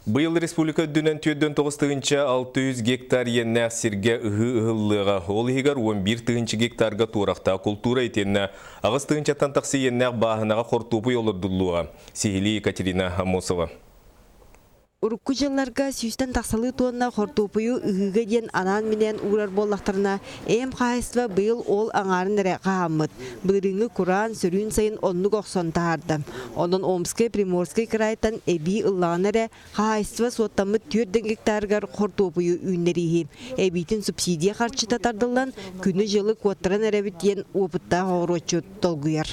Быйыл республика үрдүнэн 49 600 гектар иэннээх сиргэ ыһыы ыһыллыаҕа. Ол иһигэр 11 тыһыынча гектарга туорахтаах култуура итиэннэ 8 тыһыынчаттан тахса иэннээх бааһынаҕа хортуопуй олордуллуоҕа. Сиһилии Екатерина Амосова. Урукку дьылларга сүүстэн тахсалыы тонна хортуоппуйу ыһыыга диэн анаан-минээн уурар буоллахтарына, ЭМ хаһаайыстыба быйыл ол аҥаарын эрэ хаһааммыт. Былырыыҥҥы кураан, сөрүүн сайын оннук охсон таһаарда. Онон Омскай, Приморскай кыраайтан эбии ыллаҕына эрэ хаһаайыстыба суоттаммыт 4 гектарыгар хортуоппуйу үүннэрииһи. Эбиитин субсидия харчыта тардыллан, күнү-дьылы куоттаран эрэбит диэн уопуттаах оҕуруотчут долгуйар.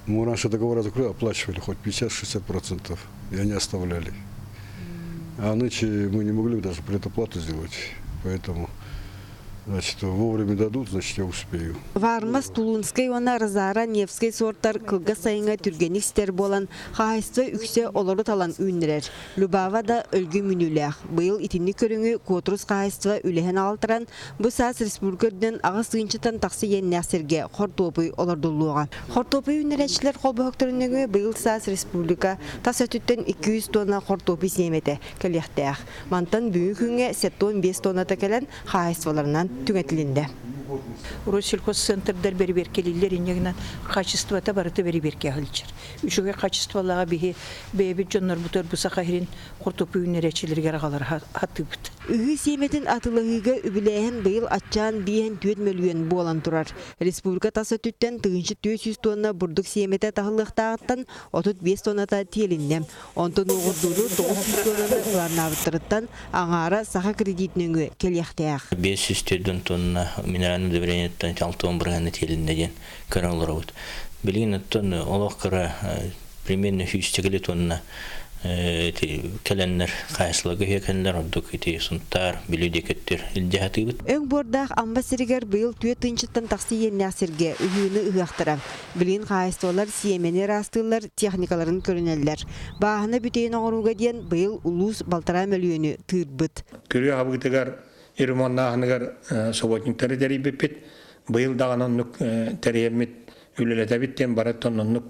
Мы раньше договора закрыли, оплачивали хоть 50-60%, и они оставляли. А нынче мы не могли даже предоплату сделать, поэтому, значит, вовремя дадут, значит, я успею. Вармас, Тулунскай уонна Розара Невскай суортар кылгас сайыҥҥа түргэнник ситэр буолан, хаһаайыстыба үксэ олору талан үүннэрэр. Любава да өлгөм үүнүүлээх. Быйыл итинник көрүҥү Куотурус хаһаайыстыба үлэһэн аҕалтаран, бу саас республика үрдүнэн 8 тыһыынчаттан тахса иэннээх сиргэ хортуопуй олордуллуоҕа. Хортуопуй үүннэрээччилэр холбоһуктарын нөҥүө быйыл саас республика тас өттүттэн 200 тонна хортуопуй сиэмэтэ кэлиэхтээх. Мантан бүгүҥҥү күҥҥэ 75 тонната кэлэн хаһаайыстыбаларынан түҥэтилиннэ. Россельхозцентрдар бэрэбиэркэлииллэр инньэ качествота барыта бэрэбиэркэ сылдьар. Үчүгэй качестволааҕа биһи бэйэбит дьоннорбутугар бу Саха сирин хортуоппуй үүннэрээччилэригэр аҕалар хатыыбыт. Ыһыы сиэмэтин атыылаһыыга үбүлээһин быйыл аччаан 54 мөлүйүөн буолан турар. Республика тас өттүттэн 1400 тонна бурдук сиэмэтэ таһыллыахтааҕыттан 35 тонната тиэлиннэ. Онтон уоҕурдууну 900 тоннаны былааннаабыттарыттан аҥаара Саха кредит нөҥүө кэлиэхтээх. 504 тонна минеральный удобрениеттан 60 бырыһыана тиэлиннэ диэн көрөн олоробут. Билигин оттон олох кыра, примерно 100 тонна кэлэннэр хаһаайыстыбаларга кэлэннэр ордук ити Сунтаар, Бүлүү диэки илдьэ сатыыбыт. Өҥ буордаах Амма сиригэр быйыл 4 тыһыынчаттан тахса иэннээх сиргэ ыһыыны ыһыахтара. Билигин хаһаайыстыбалар сиэмэни ыраастыыллар, техникаларын көрүнэллэр. Бааһына бүтэйин оҥорууга диэн быйыл улуус 1,5 мөлүйүөнү тыырбыт. Күрүө хабыытыгар ремоннааһыныгар субботниктары тэрийбиппит. Быйыл даҕаны оннук тэрийэммит үлэлэтэбит диэн барыттан оннук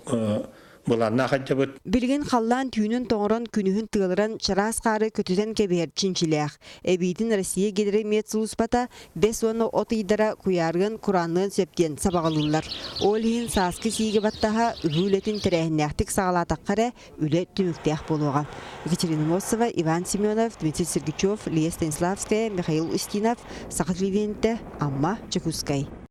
былааннаах сылдьабыт. Билигин халлаан түүнүн тоҥорон, күнүһүн тыалыран, чараас хаары көтүтэн кэбиһэр чинчилээх. Эбиитин Россия гидромедсулууспата бэс уонна от ыйдара куйаарыан, кураанныан сөп диэн сабаҕалыыллар. Ол иһин сааскы сииги баттаһа ыһыы үлэтин тэрээһиннээхтик саҕалаатахха эрэ үлэ түмүктээх буолуоҕа. Екатерина Мосова, Иван Семенов, Дмитрий Сергучев, Лия Станиславская, Михаил Устинов, Саха телевидениетэ, Амма, Дьокуускай.